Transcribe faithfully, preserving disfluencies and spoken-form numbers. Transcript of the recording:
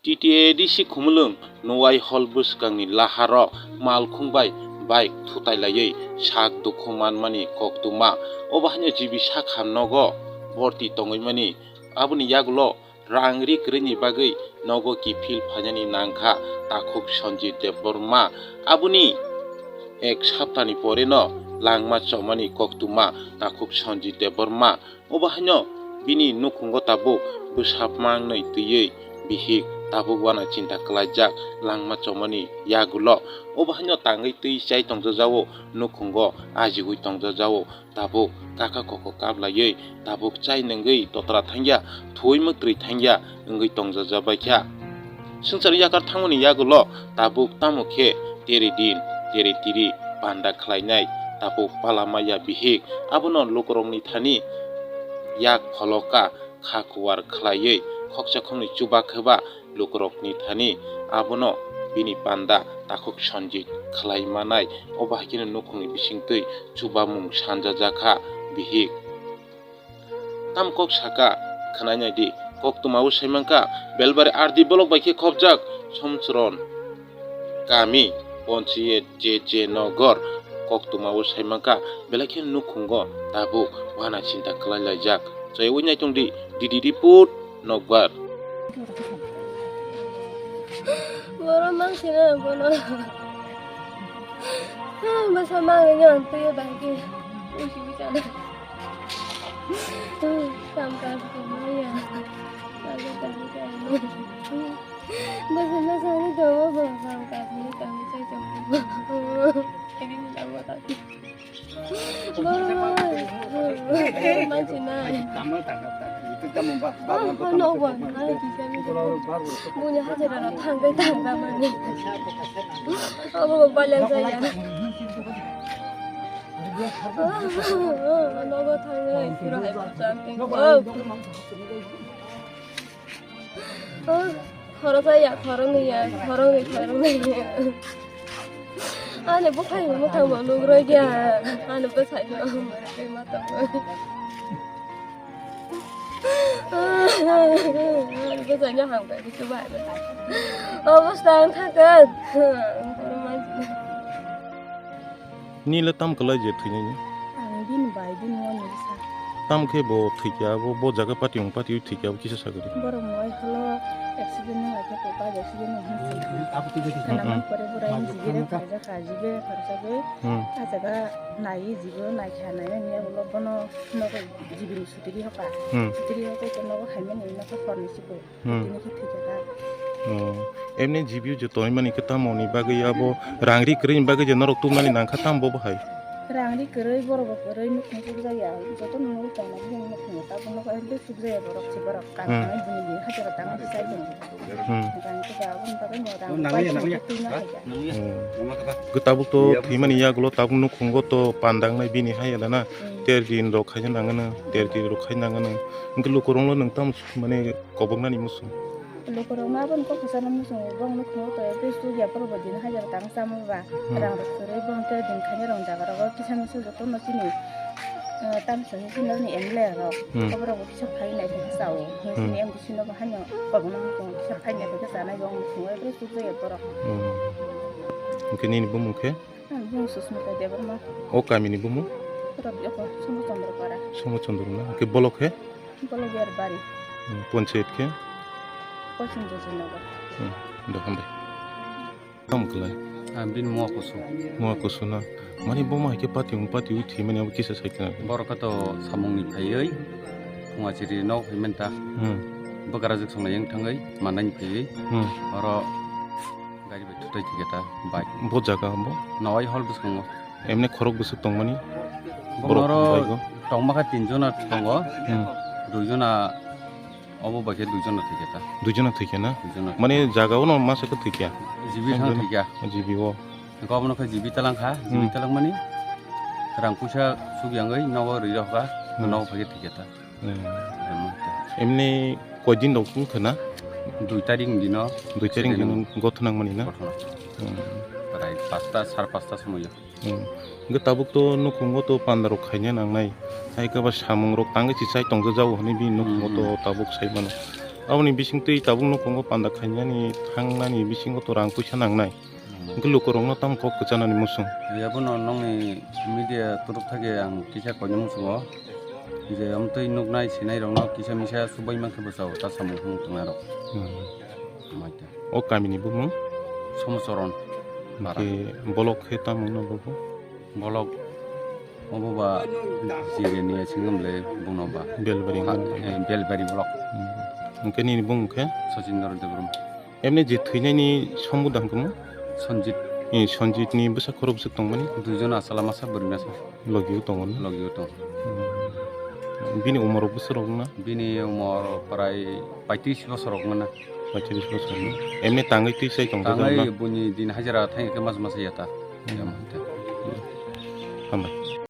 T T A D C Khumulwng Nuwai hall bwskangni laharo malkhung bai bike thutai laiwi sak dukhu manmani koktwma. Obo haino G B sakha nogo borti tongwi mani. Aboni yagulo rang ri kwrwini bagwi nogo kiphil phainani nangkha takhuk Sanjit Debbarma. Aboni ek saptani poreno langma chomani koktwma takhuk Sanjit Debbarma. Obo haino bini nukhungo tabuk bwsap mangnwi twiwi bihik tabuk wana chinta kwlaijak langma chomani yagulo. Obo haino tangwi twi chai tongjajago nukhungo ajigwi tongjajago. Tabuk kaka koko kaplaiwi tabuk chai nungwi totra thangya, thuwi mwktwi thangya wngwi tongjajabaikha. Swngcharni yakar thangmani yagulo tabuk tamo khe teri din, teri tiri panda khlainai tabuk pala maya bihik. Abono lukurokni thani yak pholoka kha kuwar khlaiwi khoksa khoknwi chuba khe ba lukurokni thani abono bini panda takhuk Sanjit khlai manai. Obo hai kheno nukhungni bisingtwi chubamung sanjajakha bihik. Tam kok saka khwnai nai di, koktwmao sai mankha Belbari R D block bai khe khopjak Somchron kami ponchiyet J J Nogor koktwmao sai mankha, belai khe nukhungo tabuk wana chinta khlai laijak. Chaywi naitung di, D D report, Nokbar. Borok mang sina bono. Bwsa mang ni ang twi bai khe. Usi usi ana. Kam kaam ko maya. Kaam kaam ko maya. Bwsa bwsa ni to bo kam kaam ni kam sai to. Ini ni kamu tak. Buini hajira no thangwi thangda mani. Obo balya jaya. Nogo thangwi siro hai bacham. Khoroksa ya, khoroknwi ya, khoroknwi, khoroknwi. Ani bwkhani mwthangbo nugroi ya. Ani bwsai no mwrwkwi ma tongo. Ani bwsai no hamkha khe chubai. Obosta ang thangkha. Nile tam kwlai je thwinai ni? Ang bini bai, bini moni bwsa. Tam khe bo thwikya, bo, bo jaga pati wng pati thwikya, bo kisa sakadi. Borok mobile holo accident wng khe, bike accident wng khe. Khwnaman pore borai jigire pharjak kha, jigire pharjagwi. Hmm. A jaga naiwi jibo naikha, nainani yagulo bono nogo jibini sutiri hoka. Hmm. Sutiri hoka khe nogo haimani nokha horni siko. Hmm. Tini khe thwikha ta. Oh. Emni G B o je tongmani khe tamoni bagwi abo rang ri kwrwini bagwi je norok tubumani nangkha tamo bo hai? Rang ri kwrwi, borok bo kwrwi, nukhung kubujak ya. Joto no nugwi tongnai bini nukhungo tabuk nokha emtwi tubujak ya borok se borok. Kam Hmm. tangwi bini bini hajaro tangwi se chai tongo. Hmm. Rang kubujak aboni bagwi no rang Oh, nangya, bai nangya. Twi no Ha? hai ya. Nangya. Hmm. Nangma kha ba? Gw tabuk to Iya, thwimani busi. Yagulo tabuk nukhungo to pandangnai bini hai ya da na. Hmm. Ter din rok khaina nangano, ter din rok khaina nangano. Hwnkhe lukurokno nwng tamo mane koboknani muchung. Lukurokno aboni kok kwchangno muchungo, bongni phungo tei tei chukya borok bo din hajar tang chama ba, Hmm. rang rok kwrwi bong tei din khaina rong jaga rogo kisa misa jotono chini, eh, tamsa hinwi chini M L A rok, Hmm. abo rok bo kisa phai nai khe chao, Hmm. chini M D C no bo haino kobokno muchungo kisa phai nai khe chanai bongni phungo tei chukjaya borok. Hmm. Hwnkhe nini bumung khe? Ang bumung Susmita Debbarma. O kamini bumung? Rok yoko, Somo Chandra Para. Somo Chandra na? Hwnkhe bolok khe? Bolok Biyar Bari. Hmm, ponchayat khe? Pochim Jojinagar. Hmm, do hambai. Tamo kwlai? Ang bini mua kusu. Mua kusu na? Mani bo ma hai khe pati wng pati wi thwi mani abo kisa sai khna. Borok khe to samung ni phaiwi, phunga chiri nok hai menta. Hmm. Bwkra jwk song nai wng thangwi, manai ni phaiwi. Hmm. Oro gari bai thutai thwi khe ta bike. Bo jaga bo? Nawai hall bwskango. Emne khorok bwswk tongmani? Borok Borok oro bike o? Tongma kha tin jona tongo. Hmm. Dui jona, obo bai khe dui jona thwi khe ta. Dui jona thwi khe na? Dui jona. Mane jaga o no masa khe thwi khe? G B thang thwi khe. G B o. Hwnkhe obono khe G B talang kha, G B Hmm. talang mani rang puisa suk yangwi nogo rwi rok kha, Hmm. nogo phai khe thwi khe ta. Hmm. Emon ta. Emni koi din rok wng kha na? Dui tarik ni dino. Dui tarik ni dino gothonang mani na? Gothona. Hmm. Prai pasta, sar pasta somoyo. Hmm. Hwnkhe tabuk to nukhungo to panda rok khaina nangnai. Hai khe ba samung rok tangwi si chai tongjajago hwnwi bini nukhungo to Hmm. tabuk sai mano. Aboni bisingtwi tabuk nukhungo panda khainani thangnani bisingo to rang puisa nangnai. Hmm. Hwnkhe lukurokno tamo kok kwchanani muchung? Abono nokni media turuk thake ang kisa koinwi muchungo. Je amtwi nuknai sinairokno kisa misa subai mankhe bwsao ta samung hwnwi tongnairok. Hmm. Maita. O kamini bumung? Somosoron. Para. Hwnkhe bolok khe tamo wngna bobo? Bolok obo ba Jireni asingam le bungno ba. Belbari Ha, wngkha. Eh, Belbari bolok. Hmm. Hwnkhe nini bung khe? Sachindra Debbarma. Emni je thwinaini sombuda hwnkhe mo? Sanjit. Eh, Sanjitni bwsa khorok bwswk tongmani? Duijon asala masa bwrwi masa. Logio tongo na? Logio tongo. Hmm. Bini umor bwswk rok na? Bini umor prai paitris bosor rok na. Paitris bosor na? Emni tangwi twi chai tong Tangwi bwswk na? Buni din hajira thangwi khe mas mas yata. Hmm. Hambai.